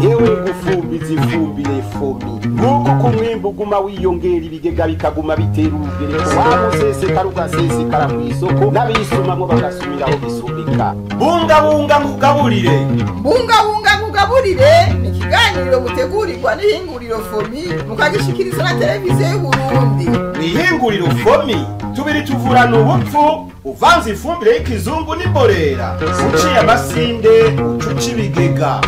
Yewe gufumbiza ifumbire FOMI nguko ku mwimbu uguma wiyongera, ibigega bikaguma bitera urugereko, wamusesekara ugasesekara mw'isoko, n'abisumamwo bagasumiraho bisumika. Bungabunga ngugaburire. Bungabunga ngugaburire ni ikiganiro mutegurirwa n'ihinguriro FOMI, mukagishikiriza na Televiziyo y'Uburundi. Mw'ihinguriro FOMI tubiri tuvurana ubupfu, uvanze ifumbire y'ikizungu n'imborera, uciye amasinde ucuca ibigega.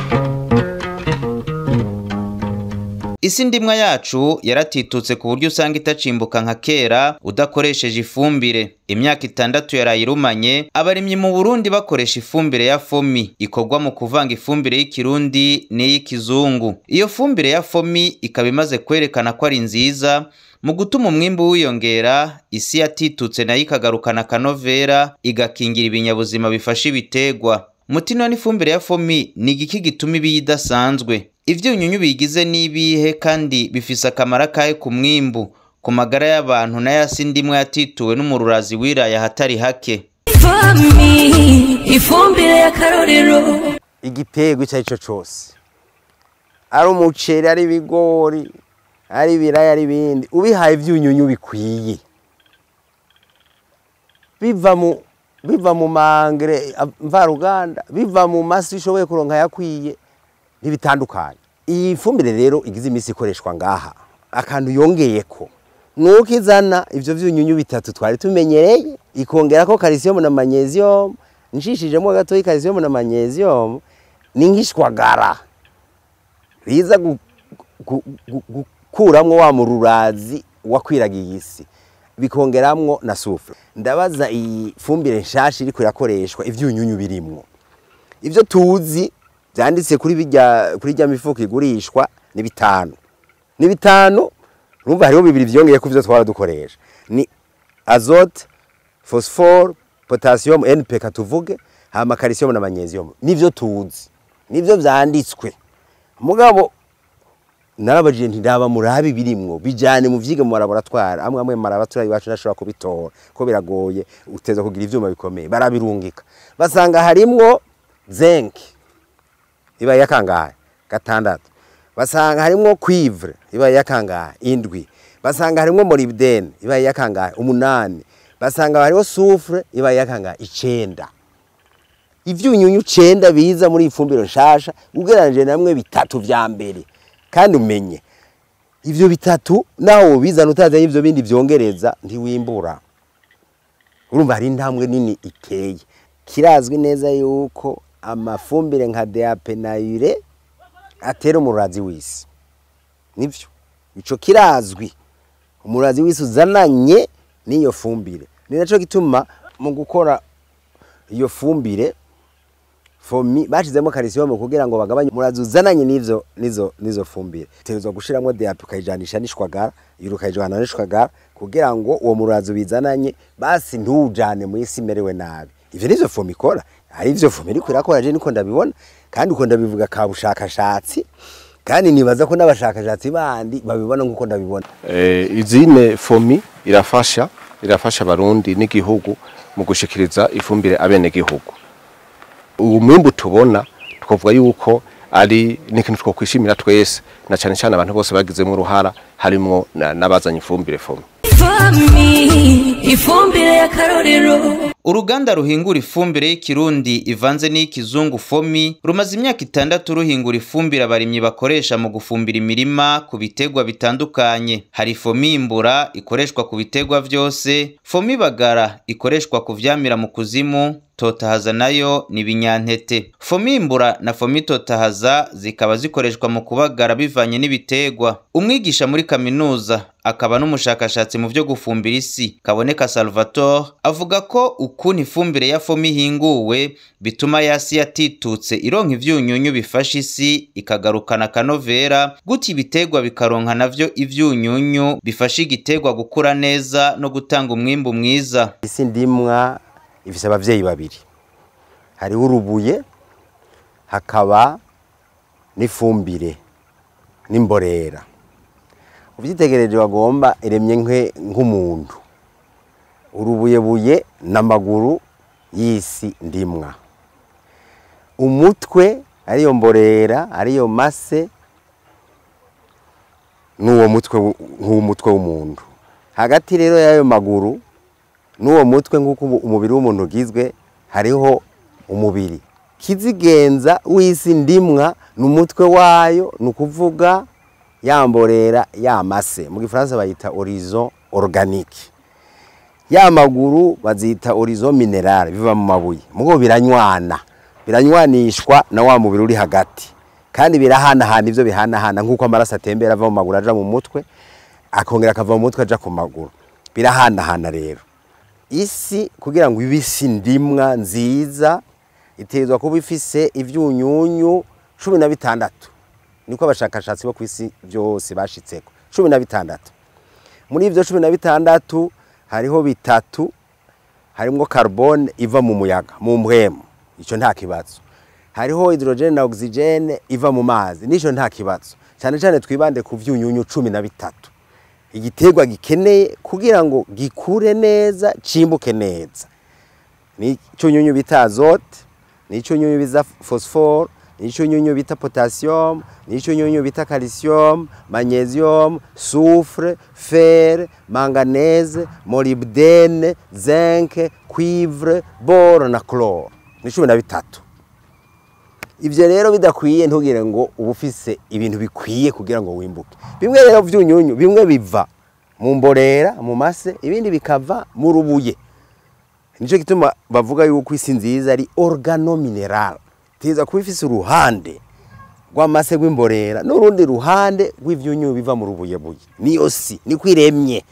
Isi ndimwa yacu yaratitutse ku buryo usanga itacimbuka nka kera udakoresheje ifumbire. Imyaka 6 yarayirumanye abarimyi mu Burundi bakoresha ifumbire ya FOMI ikorwa mu kuvanga ifumbire y'ikirundi n'iy'ikizungu. Iyo fumbire ya FOMI ikaba imaze kwerekana ko ari nziza mu gutuma umwimbu wiyongera, isi yatitutse nayo ikagarukana akanovera, igakingira ibinyabuzima bifasha ibitegwa. Mutino n'ifumbire ya FOMI ni igiki gituma iba idasanzwe? Ivyunyunyu bigize n'ibihe kandi bifise akamaro kahe ku mwimbu, ku magara y'abantu n'ayasi ndimwe yatituwe n'umururazi wiraye ahatari hake? FOMI, ifumbire y'akarorero. Igiterwa ico arico cose, ari umuceri, ari ibigori, ari ibiraya, ari ibindi, ubihaye ivyunyunyu bikwiye, biva mu mangre mvaruganda, biva mu masi ushoboye kuronka yakwiye, ntibitandukanye. Iyi fumbire rero igize imisi ikoreshwa ngaha, akantu yongeyeko nuko izana ivyo vyunyunyu bitatu twari tumenyereye, ikongerako calcium na magnesium. Nshishijemo gato calcium na magnesium ni nkishwagara riza gukuramwo wa mururazi wakwiragiye isi, bikongeramwo na soufre. Ndabaza iyi fumbire nshasha iriko irakoreshwa ivyunyunyu birimwo, ivyo tuzi byanditse kuri bijya kuri rya mifuko igurishwa ni bitanu, ni bitanu. Urumva hariho bibiri vyongeye ku vyo twara dukoresha, ni azote, phosphore, potassium, NPK tuvuge, hama calcium na magnesium. Nivyo tuzi, nivyo vyanditswe. Mugabo narabajije nti ndaba murabi birimwo, bijane mu vyige mu laboratoire, amwe amwe mu laboratoire iwacu nashobora kubitora ko biragoye, uteza kugira ivyuma bikomeye. Barabirungika basanga harimwo zinc iba yakangaye 6, basanga harimwo cuivre iba yakangaye 7, basanga harimwo molybdène iba yakangaye 8, basanga hariho soufre iba yakangaye 9. Ivyunyunyu 9 biza muri ifumbiro nshasha ugereranije namwe bitatu vya mbere. Kandi umenye ivyo bitatu naho bizana utazanye ivyo bindi vyongereza ntiwimbura. Urumva hari intambwe nini iteye. Kirazwi neza yuko amafumbire nka DAP na Ure atera umurazi w'isi, nivyo ico kirazwi. Umurazi w'isi uzananye n'iyo fumbire, ni naco gituma mu gukora iyo fumbire FOMI bashizemo calcium kugira ngo bagabanye umurazi uzananye n'ivyo nizo fumbire. Tegerezwa gushiramwo DAP ukayijanisha n'ishwagara, Ure ukayijana n'ishwagara kugira ngo uwo murazi ubizananye basi ntujane mu isi merewe nabi. Ivyo nivyo FOMI ikora, ari ivyo FOMI iriko irakora, je niko ndabibona kandi uko ndabivuga ka bushakashatsi, kandi nibaza ko n'abashakashatsi bandi babibona nkuko ndabibona. Izine FOMI irafasha abarundi n'igihugu mu gushikiriza ifumbire abene gihugu. Ubu mwimbu tubona twavuga yuko ari n'ikintu twokwishimira twese, na cyane cyane abantu bose bagizemo uruhara, harimwo n'abazanye ifumbire FOMI. FOMI, ifumbire y'akarorero. Uruganda ruhingura ifumbire y'ikirundi ivanze n'iy'ikizungu FOMI rumaze imyaka 6 ruhingura ifumbire abarimyi bakoresha mu gufumbira imirima ku bitegwa bitandukanye. Hari FOMI imbura ikoreshwa ku bitegwa vyose, FOMI bagara ikoreshwa ku vyamira mu kuzimu, totahaza nayo ni binyantete. FOMI imbura na FOMI totahaza zikaba zikoreshwa mu kubagara bivanye n'ibitegwa. Umwigisha muri kaminuza akaba n'umushakashatsi mu vyo gufumbira isi Kaboneka Salvatore avuga ko ukuntu ifumbire ya FOMI ihinguwe bituma yasi yatitutse ironka ivyunyunyu bifasha isi ikagarukana akanovera, gutyo ibitegwa bikaronka navyo ivyunyunyu bifasha igitegwa gukura neza no gutanga umwimbu mwiza. Isi ndimwa ifise abavyeyi babiri, hariho urubuye hakaba n'ifumbire n'imborera. Uvyitegereje bagomba iremye nk'umuntu, urubuyebuye n'amaguru y'isi ndimwa, Umutwe ariyo mborera, ariyo mase, n'uwo mutwe nk'umutwe w'umuntu. Hagati rero y'ayo maguru n'uwo mutwe, nk'uko umubiri w'umuntu ugizwe, hariho umubiri kizigenza w'isi ndimwa, n'umutwe wayo, ni ukuvuga ya mborera, ya mase. Mu gifaransa bayita horizon organique, ya maguru bazita horizon minéral, biva mu mabuye. Mugo biranywana, biranywanishwa na wa mubiri uri hagati, kandi birahanahana ivyo bihanahana, nk'uko amaraso atembera ava mu maguru aja mu mutwe, akongera akava mu mutwe aja ku maguru. Birahanahana. Rero isi kugira ngo ibe isi ndimwa nziza, itegerezwa kuba ifise ivyunyunyu 16. Niko abashakashatsi bo kw'isi byose bashitseko, 16. Muri ivyo 16 hariho bitatu: harimwo carbone iva mu muyaga, mu mpwemu, ico nta kibazo. Hariho hydrogène na oxygène iva mu mazi, nico nta kibazo. Cyane cyane twibande ku vyunyunyu 13 igiterwa gikeneye kugira ngo gikure neza, cimbuke neza. Ni icyunyunyu bita azote, ni icyunyunyu bita phosphore, ni icyunyunyu bita potassium, ni icyunyunyu bita calcium, magnésium, soufre, fer, manganèse, molybdène, zinc, cuivre, bore na chlore. Ni 13. Ivyo rero bidakwiye, ntugire ngo uba ufise ibintu bikwiye kugira ngo wimbuke. Bimwe rero vyunyunyu, bimwe biva mu mborera, mu mase, ibindi bikava mu rubuye. Nico gituma bavuga yuko isi nziza ari organominéral, tiza kuba ifise uruhande rw'amase, rw'imborera, n'urundi ruhande rw'ivyunyu biva mu rubuyebuye. Niyo si niko iremye,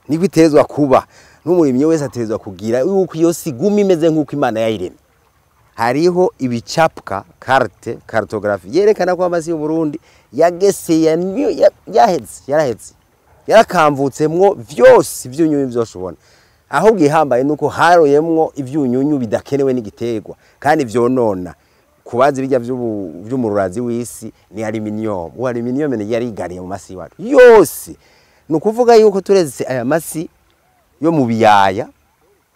niko itezwa kuba. N'umurimyi wese atezwa kugira yuko iyo si guma imeze nk'uko Imana yayiremye. Hariho ibicapwa, carte, cartographie yerekana ko amasi y'u Burundi yageseye, yaheze, yaraheze, yarakamvutsemwo vyose ivyunyunyu vyose ubona. Ahubwo ihambaye nuko haroyemwo ivyunyunyu bidakenewe n'igiterwa kandi vyonona. Kubaza bijya vy'umururazi w'isi ni aluminium. Uwo aluminium ni yari igariye mu masi iwacu yose. Ni ukuvuga yuko turetse aya masi yo mu biyaya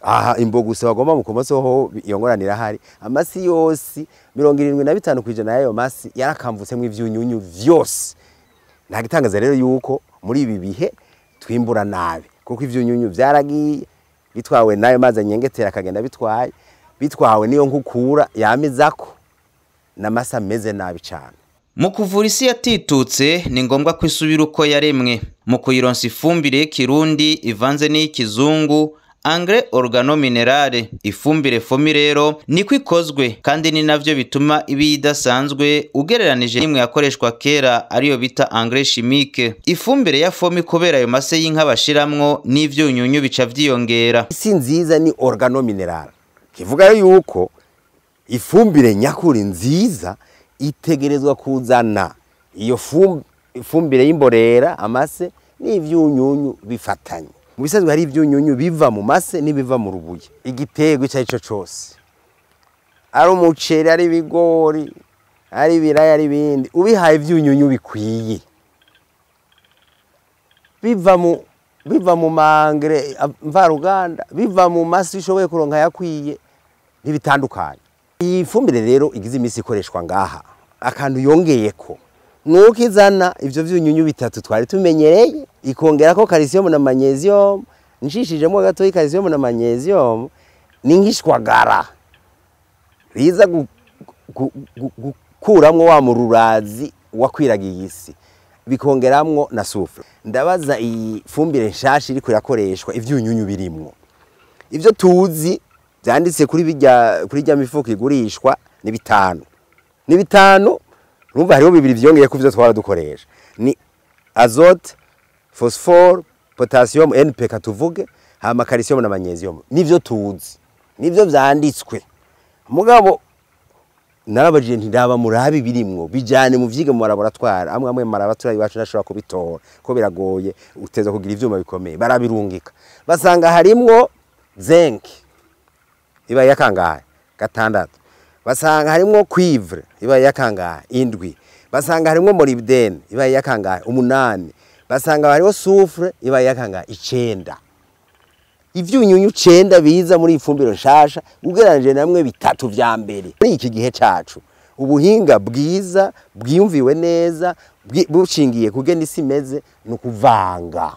aha imbo gusa bagomba mu kumoso ho, iyo ngorane irahari. Amasi yose, 75% y'ayo masi yarakamvutsemwo ivyunyunyu vyose. Nta gitangaza rero yuko muri ibi bihe twimbura nabi, kuko ivyunyunyu vyaragiye bitwawe n'ayo mazi anyengetera, akagenda bitwaye, bitwawe niyo nkukura yamizako, n'amasi ameze nabi cane. Mu kuvura isi yatitutse, ni ngombwa ko isubira uko yaremwe mu kuyironsa ifumbire y'ikirundi ivanze n'iy'ikizungu, engrais organominéral. Ifumbire Fomi rero niko ikozwe, kandi ni navyo bituma iba idasanzwe ugereranije n'imwe yakoreshwa kera, ariyo bita engrais chimique. Ifumbire ya Fomi, kubera ayo mase y'inka bashiramwo n'ivyunyunyu, bica vyiyongera. Isi nziza ni organominéral, kivuga yuko ifumbire nyakuri nziza itegerezwa kuzana iyo ifumbire y'imborera, amase n'ivyunyunyu bifatanye. Mu bisanzwe hari ivyunyunyu biva mu mase n'ibiva mu rubuye. Igiterwa ico arico cose, ari umuceri, ari ibigori, ari ibiraya, ari ibindi, ubihaye ivyunyunyu bikwiye biva mu ma engrais mvaruganda, biva mu masi ushoboye kuronka yakwiye, ntibitandukanye. Iyi fumbire rero igize imisi ikoreshwa ngaha, akantu yongeyeko nuko izana ivyo vyunyunyu bitatu twari tumenyereye, ikongerako calcium na magnésium. Nshishijemo gatoyi, calcium na magnésium ni nk'ishwagara riza gukuramwo wa mururazi wakwiragiye isi, bikongeramwo na soufre. Ndabaza iyi fumbire nshasha iriko irakoreshwa ivyunyunyu birimwo. Ivyo tuzi vyanditse kuri bijya, kuri rya mifuko igurishwa, ni bitanu, ni bitanu. Urumva hariho bibiri vyongeye ku vyo twara dukoresha, ni azote, phosphore, potassium, NPK tuvuge, hama calcium na magnésium. Nivyo tuzi, nivyo vyanditswe. Mugabo narabajije nti: "Ndaba murabi birimwo, bijane mu vyige mu laboratoire." Amwe amwe mu laboratoire iwacu ntashobora kubitora ko biragoye, uteza kugira ivyuma bikomeye. Barabirungika, basanga harimwo zinc, iba yakangahe? Gatandatu. Basanga harimwo cuivre, iba yakangahe? Indwi. Basanga harimwo molybdène, iba yakangahe? Umunani. Basanga hariho soufre, iba yakangahe? Icenda. Ivyunyunyu 9 biza muri ifumbire nshasha ugereranije namwe 3 vya mbere. Muri iki gihe cacu ubuhinga bwiza bwiyumviwe neza bushingiye kugena isi imeze nukuvanga.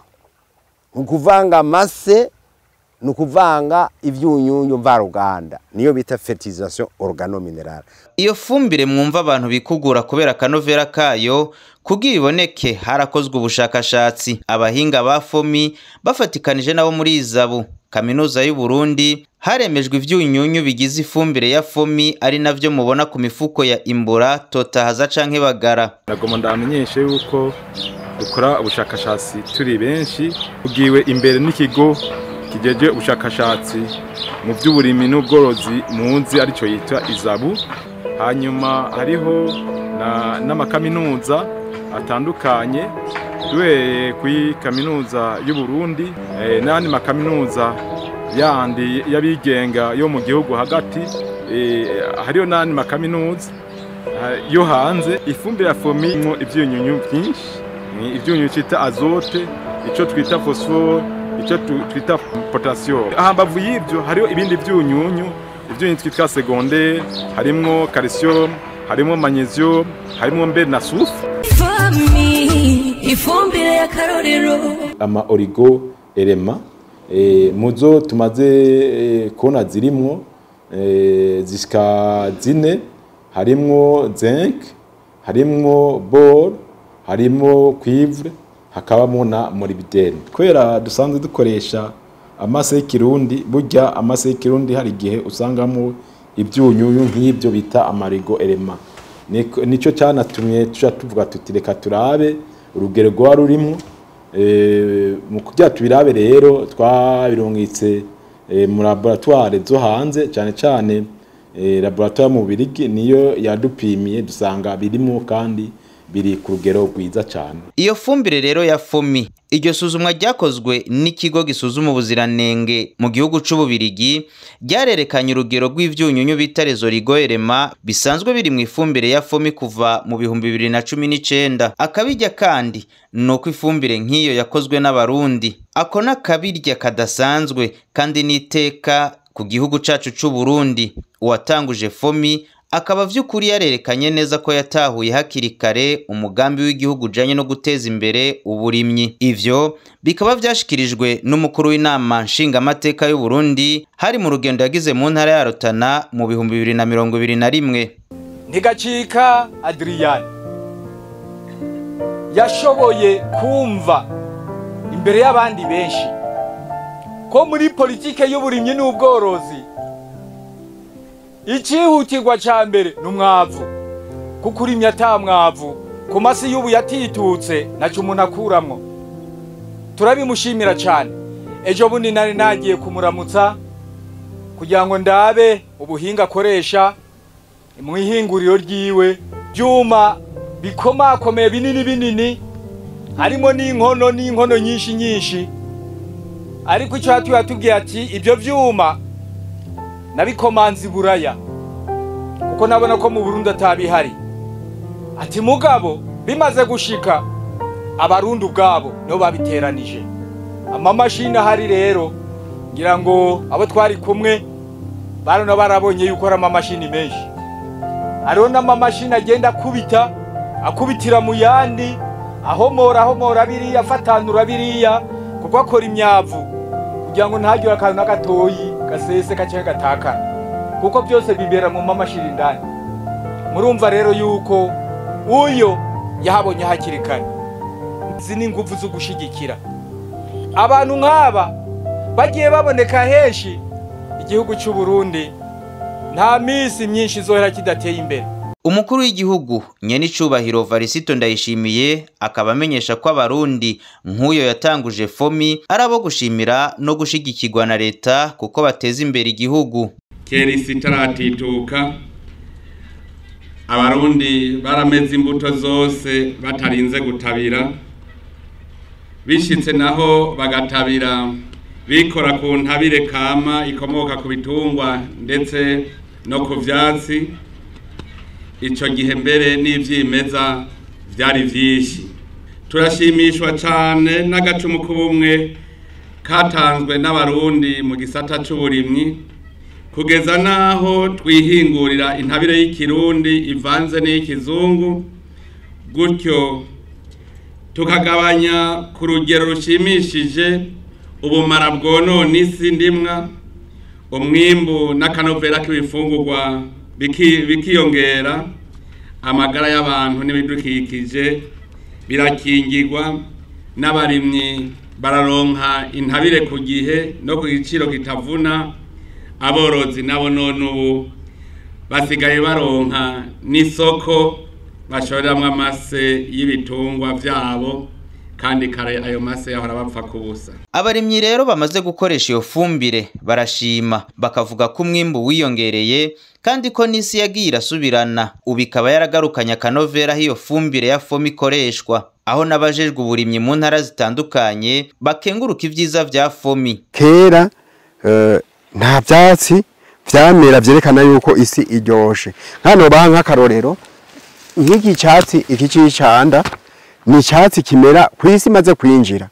Nukuvanga amase, nukuvanga ivyunyunyu mvaruganda, niyo bita fertilisation organominerale. Iyo fumbire mwumva abantu bikugura kubera kanovera kayo kugira iboneke harakozwe ubushakashatsi. Abahinga ba FOMI bafatikanije nabo muri Izabu Kaminuza y'u Burundi haremejwe ivyunyunyu bigize ifumbire ya FOMI, ari navyo mubona ku mifuko ya Imbura, Totahaza canke Bagara. Nagomba ndamenyeshe yuko dukora ubushakashatsi turi benshi, ugiwe imbere n'ikigo kijeje ubushakashatsi mu by'uburimi n'ubworozi munzi arico yitwa Izabu. Hanyuma hariho n'amakaminuza atandukanye, duhereye kuri kaminuza y'u Burundi n'andi makaminuza yandi y'abigenga yo mu gihugu hagati, hariho n'andi makaminuza yo hanze. Ifumbire ya FOMI imwo ivyunyunyu byinshi, ni ivyunyunyu twita azote, ico twita phosphore, ico twita potassium. Ahambavu y'ivyo hariho ibindi vyunyunyu, ivyunyunyu twita secondaire, harimwo calcium, harimwo magnesium, harimwo mbere na soufre. FOMI ifumbire ya karorero. Ama oligo elema muzo tumaze kubona zirimwo zishika 4, harimwo zinc, harimwo bor, harimwo cuivre, hakabamo na molybdène. Kubera dusanzwe dukoresha amase y'ikirundi, burya amase y'ikirundi hari igihe usangamo ibyunyunyu nk'ibyo bita amarigo elema. Nico cyanatumye tuja tuvuga tuti reka turabe urugero rwa rurimo. Mu kugira tubirabe rero twabirungitse mu laboratoire zo hanze, cyane cyane laboratoire mu Birigi niyo yadupimiye dusanga birimo kandi biri ku rugero rwiza cyane. Iyo fumbire rero ya FOMI, iryo suzumwa ryakozwe n'ikigo gisuzuma ubuziranenge mu gihugu c'Ububirigi ryarerekanye urugero rw'ivyunyunyu bita rezorigoerema bisanzwe biri mu ifumbire ya FOMI kuva mu 2019. Akabirya kandi nuko ifumbire nk'iyo yakozwe n'abarundi, ako nakabirya kadasanzwe kandi niteka ku gihugu cacu c'u Burundi. Uwatanguje FOMI akaba vy'ukuri yarerekanye neza ko yatahuye hakiri kare umugambi w'igihugu ujanye no guteza imbere uburimyi. Ivyo bikaba vyashikirijwe n'umukuru w'inama nshingamateka y'u Burundi hari mu rugendo yagize mu ntara ya Rutana mu 2021. Ntigacika Adrian yashoboye kumva imbere y'abandi benshi ko muri politike y'uburimyi n'ubworozi icihutirwa ca mbere n'umwavu, kuko urimye ata mwavu ku masi y'ubu yatitutse naco umuntu akuramwo. Turabimushimira cane. Ejo bundi nari nagiye kumuramutsa kugira ngo ndabe ubuhinga akoresha mu ihinguriro ryiwe, byuma bikomakomeye binini binini, harimo n'inkono n'inkono nyinshi nyinshi. Ariko ico yatubwiye ati ibyo vyuma nabikomanzi buraya, kuko nabona ko mu Burundi atabihari. Ati mugabo bimaze gushika abarundi ubwabo no babiteranije amamashini ahari. Rero ngira ngo abo twari kumwe barano barabonye yuko ari amamashini menshi, hariho n'amamashini agenda akubita akubitira mu yandi, ahomora ahomora biriya, afatanura biriya, kuko akora imyavu kugira ngo ntagire akantu n'agatoyi gasese kace gatakana, kuko byose bibera mu mamashini indani. Murumva rero yuko uyo yahabonye hakiri kare. Izi ni ingufu zo gushigikira abantu nk'aba bagiye baboneka henshi. Igihugu cy'u Burundi nta misi myinshi izohera kidateye imbere. Umukuru w'igihugu Nyenicubahiro Varisito Ndayishimiye akaba amenyesha ko abarundi nk'uyo yatanguje FOMI ari abo gushimira no gushigikirwa na leta kuko bateza imbere igihugu. Kera isi itaratituka abarundi barameze imbuto zose batarinze gutabira, bishitse naho bagatabira bikora ku ntabire kama ikomoka ku bitungwa ndetse no ku vyatsi. Ico gihe mbere n'ivyimeza vyari vyinshi. Turashimishwa cane n'agacumu k'ubumwe katanzwe n'abarundi mu gisata c'uburimyi kugeza naho twihingurira intabire y'ikirundi ivanze n'iy'ikizungu, gutyo tukagabanya ku rugero rushimishije ubumara bwonona isi ndimwa, umwimbu n'akanovera k'ibifungurwa bikiyongera, amagara y'abantu n'ibidukikije birakingirwa, n'abarimyi bararonka intabire ku gihe no ku giciro kitavuna, aborozi nabo none ubu basigaye baronka n'isoko bashoreramwo amase y'ibitungwa vyabo, kandi kare ayo mase yahora bapfa kubusa. Abarimyi rero bamaze gukoresha iyo fumbire barashima, bakavuga ko umwimbu wiyongereye kandi ko n'isi yagiye irasubirana, ubu ikaba yaragarukanye akanovera aho iyo fumbire ya Fomi ikoreshwa, aho n'abajejwe uburimyi mu ntara zitandukanye bakenguruka ivyiza vya Fomi. Kera nta vyatsi vyamera vyerekana yuko isi iryoshe. Hano baha nk'akarorero nk'iki cyatsi iki c'icanda ni icyatsi kimera kwisi maze kwinjira.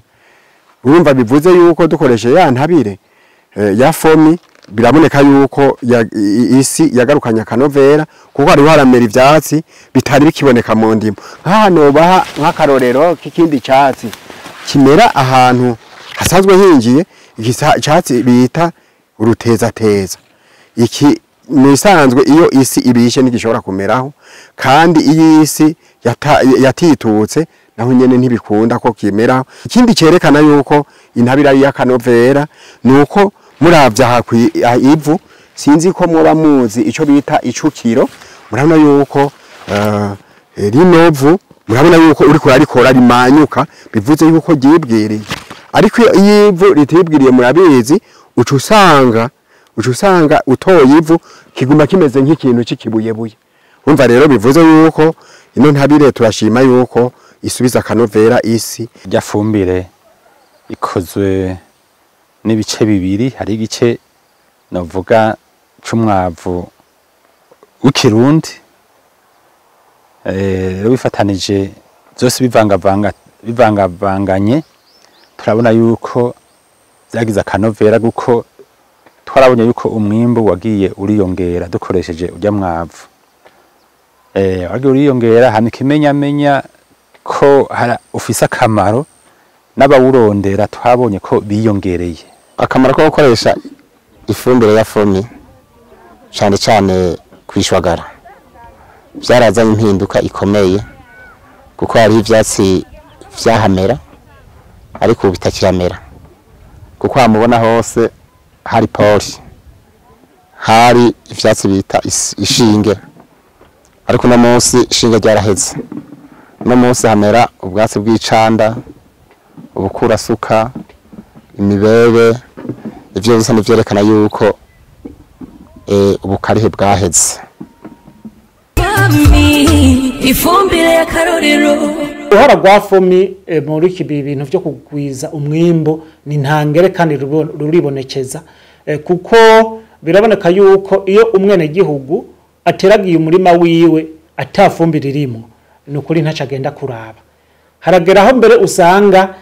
Urumva bivuze yuko dukoreshe ya ntabire ya Fomi biraboneka yuko isi yagarukanye akanovera, kuko hariho haramera ivyatsi bitari bikiboneka mu ndimo. Hano baha nk'akarorero k'ikindi cyatsi kimera ahantu hasanzwe hinjiye, iki cyatsi bita urutezateza. Iki nisanzwe iyo isi ibishe ntigishobora kumeraho, kandi iyo isi yatitutse naho nyene ntibikunda ko kimeraho. Ikindi cerekana yuko intabire ari y'akanovera nuko muravya ivu, sinzi ko mwoba muzi ico bita icukiro, murabona yuko rinovu, murabona yuko uriko urarikora rimanyuka, bivuze yuko ryibwiriye. Ariko iyo ivu ritibwiriye murabizi, uca usanga utoye ivu kiguma kimeze nk'ikintu c'ikibuyebuye. Urumva rero bivuze yuko ino ntabire turashima yuko isubiza akanovera isi. Rya fumbire ikozwe n'ibice bibiri, hari igice navuga c'umwavu w'ikirundi rero bifatanije byose bivangavanganye, turabona yuko byagize akanovera, kuko twarabonye yuko umwimbu wagiye uriyongera dukoresheje urya mwavu. Wagiye uriyongera, hama ikimenyamenya ko ufise akamaro n'abawurondera twabonye ko biyongereye. Akamaro ko gukoresha ifumbire ya Fomi cyane cyane kwishwagara byarazanye impinduka ikomeye, kuko hari ivyatsi vyahamera ariko ubu bitakiramera, kuko hamubona hose hari pori, hari ivyatsi bita ishinge, ariko no munsi ishinge ryaraheze. No munsi hamera ubwatsi bw'icanda, ubukurasuka, imibebe, ivyo byose nivyerekana yuko ubukarihe bwaheze. Ifumbire y'akarorero. Uruhara rwa Fomi muri iki bintu vyo kugwiza umwimbo ni ntangere kandi ruribonekeza, kuko biraboneka yuko iyo umwene gihugu ateragiye umurima wiwe atafumbire irimo, nukuri ntaco agenda kuraba. Harageraho mbere usanga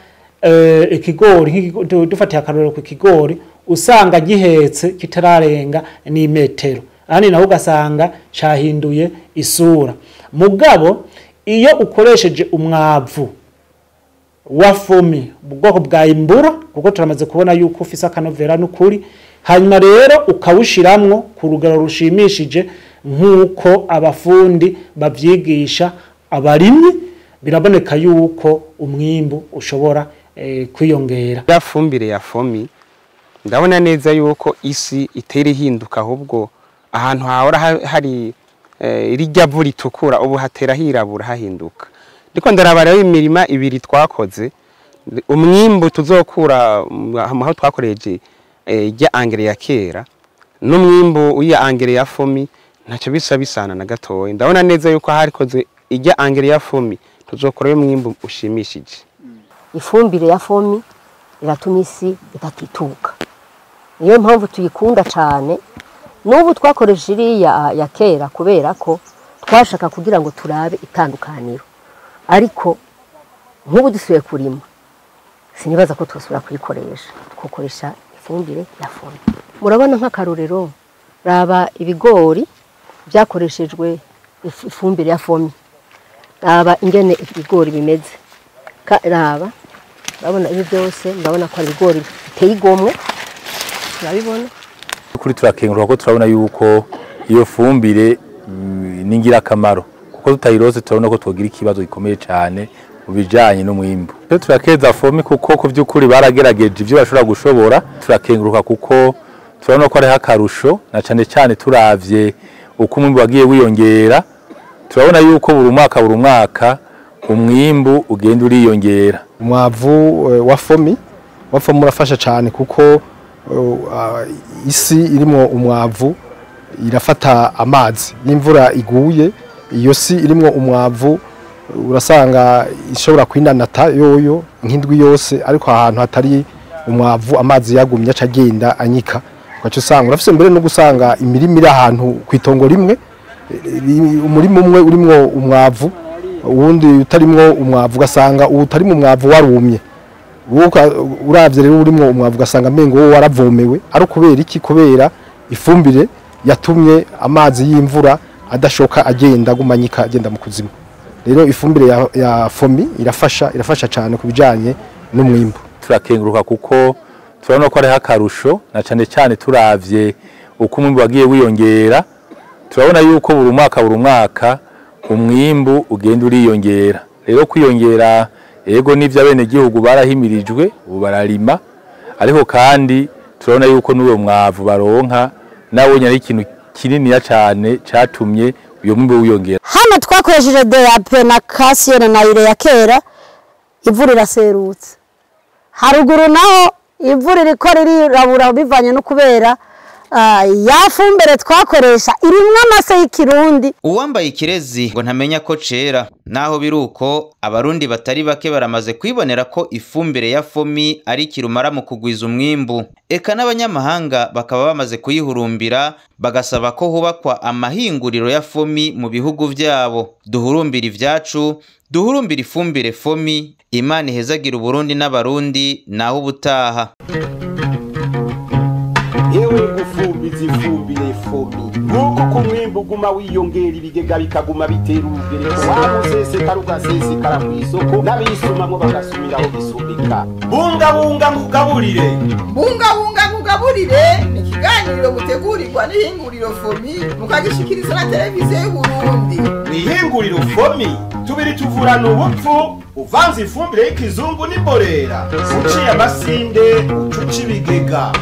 ikigori, dufatiye akarorero ku kigori, usanga gihetse kitararenga n'imetero, ahandi naho ugasanga cahinduye isura. Mugabo iyo ukoresheje umwavu wa Fomi ubwoko bwa imbura, kuko turamaze kubona yuko ufise akanovera n'ukuri, hanyuma rero ukawushiramwo ku rugero rushimishije nk'uko abafundi bavyigisha abarimyi, biraboneka yuko umwimbu ushobora kwiyongera. Ya fumbire ya Fomi ndabona neza yuko isi itera ihinduka, ahubwo ahantu hahora hari rirya vu ritukura ubu hatera hirabura hahinduka. Ndiko ndaraba rero imirima ibiri twakoze, umwimbu tuzokura aho twakoreje rya angere ya kera n'umwimbu w'iya angere ya Fomi ntacyo bisa bisana na gatoya. Ndabona neza yuko harikoze ijya angere ya Fomi tuzokora umwimbu ushimishije. Ifumbire ya Fomi iratuma isi idatituka, niyo mpamvu tuyikunda cyane. N'ubu twakoresheje iriya ya kera kubera ko twashaka kugira ngo turabe itandukaniro, ariko nk'ubu dusuye kurima Sinibaza ko twosubira kuyikoresha, twokoresha ifumbire ya FOMI. Murabona nk'akarorero, raba ibigori byakoreshejwe ifumbire ya FOMI, raba ingene ibigori bimeze, raba urabona ibi byose, murabona ko ari ibigori biteye igomwe, urabibona. Kuri turakenguruka ko turabona yuko iyo fumbire ni ingirakamaro, kuko tutayirose turabona ko twogira ikibazo gikomeye cyane mu bijanye n'umwimbu. Rero turakeza FOMI kuko ku by'ukuri baragerageje ibyo bashobora gushobora. Turakenguruka kuko turabona ko ari akarusho, na cyane cyane turavye uko umwimbu wagiye wiyongera, turabona yuko buri mwaka umwimbu ugenda uriyongera. Umwavu wa FOMI urafasha cyane kuko isi irimo umwavu irafata amazi n'imvura iguye, iyo si irimo umwavu urasanga ishobora kwinanata yoyo nk'indwi yose, ariko ahantu hatari umwavu amazi yagumye acagenda anyika, ugaca usanga urafise mbere no gusanga imirima iri ahantu kw'itongo rimwe, umurima umwe urimwo umwavu uwundi utarimwo umwavu, ugasanga utarimwo umwavu warumye. Uravye rero urimwo umwavu ugasanga mengo wo waravomewe, ari kubera iki? Kubera ifumbire yatumye amazi y'imvura adashoka agenda agumanyika agenda mu kuzimu. Rero ifumbire ya FOMI irafasha cyane kubijanye n'umwimbu. Turakenguruka kuko turabona ko ari akarusho, na cyane cyane turavye uko umwimbu wagiye wiyongera, turabona yuko buri mwaka umwimbu ugenda uriyongera. Rero kwiyongera ego n'ivyo abenegihugu barahimirijwe ubu bararima, ariko kandi turabona yuko n'uwo mwavu baronka nawo nyari ikintu kininiya cyane catumye uyo mwimbu wiyongera. Hano twakoresheje DAP na Kasiyene na Ire ya kera, imvura iraserutse. Haruguru naho imvura iriko rirabura bivanye no kubera ya fumbire twakoresha irimwe amase y'ikirundi. Uwambaye ikirezi ngo ntamenya ko cera. Naho biruko abarundi batari bake baramaze kwibonera ko ifumbire ya FOMI ari kirumara mu kugwiza umwimbu, eka n'abanyamahanga bakaba bamaze kuyihurumbira, bagasaba ko hubakwa amahinguriro ya FOMI mu bihugu vyabo. Duhurumbira ivyacu, duhurumbira ifumbire FOMI. Imana ihezagira Uburundi n'abarundi, naho ubutaha. Yewe gufumbiza ifumbire FOMI, nguko ko umwimbu uguma wiyongera, ibigega bikaguma bitera urugereko, wa musesekara ugasesekara kw'isoko, n'abisumamwo bagasumiraho bisumika. Bungabunga nkugaburire. Bungabunga nkugaburire ni ikiganiro mutegurirwa n'ihinguriro FOMI, mukagishikiriza na televiziyo y'Uburundi. Mw'ihinguriro FOMI tubiri tuvurana ubupfu, uvanze ifumbire y'ikizungu n'imborera, uciye amasinde ucuca ibigega.